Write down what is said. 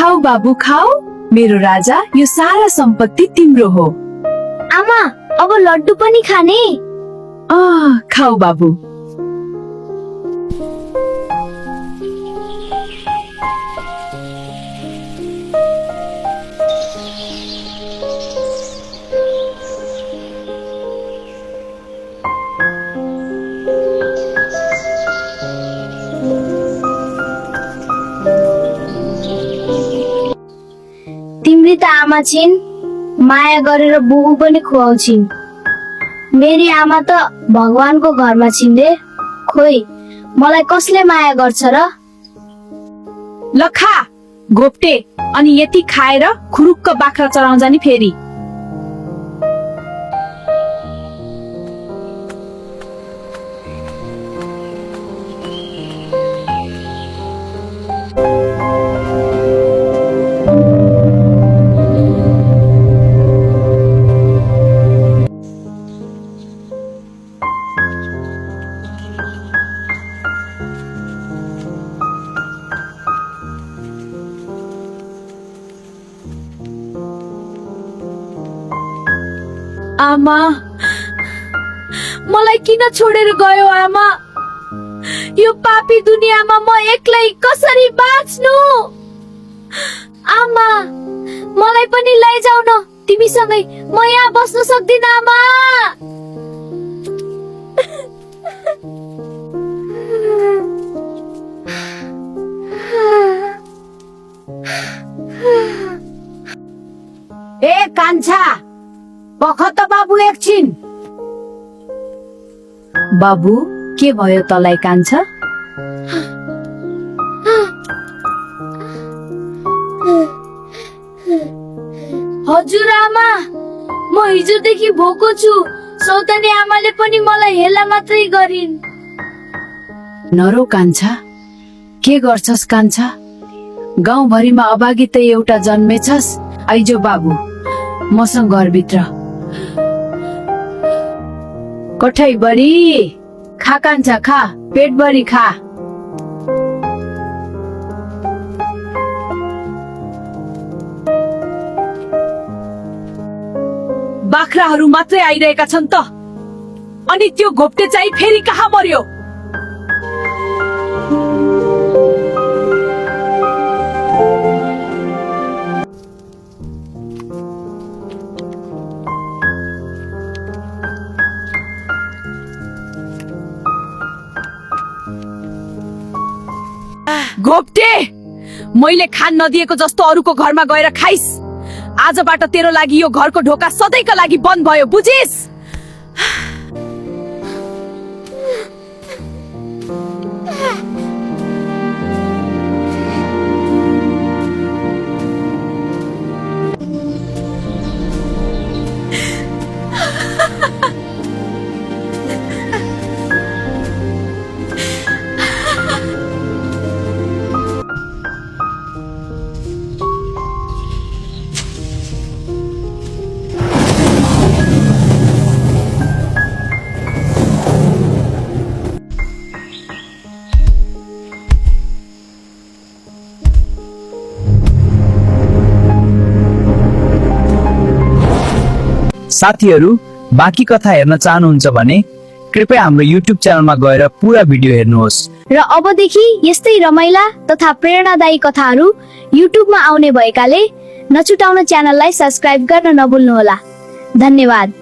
खाऊ बाबु खाऊ, मेरो राजा, यो सारा सम्पत्ति तिम्रो हो। आमा, अब लड्डु पनि खाने? खाऊ बाबु। तिम्री त आमा छिन्, माया गरेर बुबु पनि खुवाउँछिन्। मेरी आमा त भगवानको घरमा छिन् रे। खोइ मलाई कसले माया गर्छ र? ल खा घोप्टे, अनि यति खाएर खुरुक्क बाख्रा चराउँछ नि फेरि। आमा, मलाई किन छोडेर गयो आमा? यो पापी दुनियाँमा म एक्लै कसरी बाँच्नु? आमा, मलाई पनि लैजाऊ न तिमीसँगै, म यहाँ बस्न सक्दिन आमा। ए कान्छा, पख त बाबु एकछिन। बाबु, के भयो तलाई कान्छा? हजुर आमा, म हिजोदेखि भोको छु। सौतनी आमाले पनि मलाई हेला मात्रै गरिन्। नरो कान्छा, के गर्छस् कान्छा? गाउँभरिमा अभागी त एउटा जन्मेछस्। आइजो बाबु, मसँग घरभित्र। कोठैभरि खा कान्छा, खा, पेटभरि खा। बाख्राहरू मात्रै आइरहेका छन् त, अनि त्यो घोप्टे चाहिँ फेरि कहाँ मर्यो? घोप्टे, मैले खान नदिएको जस्तो अरूको घरमा गएर खाइस्। आजबाट तेरो लागि यो घरको ढोका सधैँका लागि बन्द भयो, बुझिस्? साथीहरू, बाँकी कथा हेर्न चाहनुहुन्छ भने कृपया हाम्रो YouTube च्यानलमा गएर पुरा भिडियो हेर्नुहोस्। र अबदेखि यस्तै रमाइला तथा प्रेरणादायी कथाहरू युट्युबमा आउने भएकाले नछुटाउन च्यानललाई सब्स्क्राइब गर्न नभुल्नुहोला। धन्यवाद।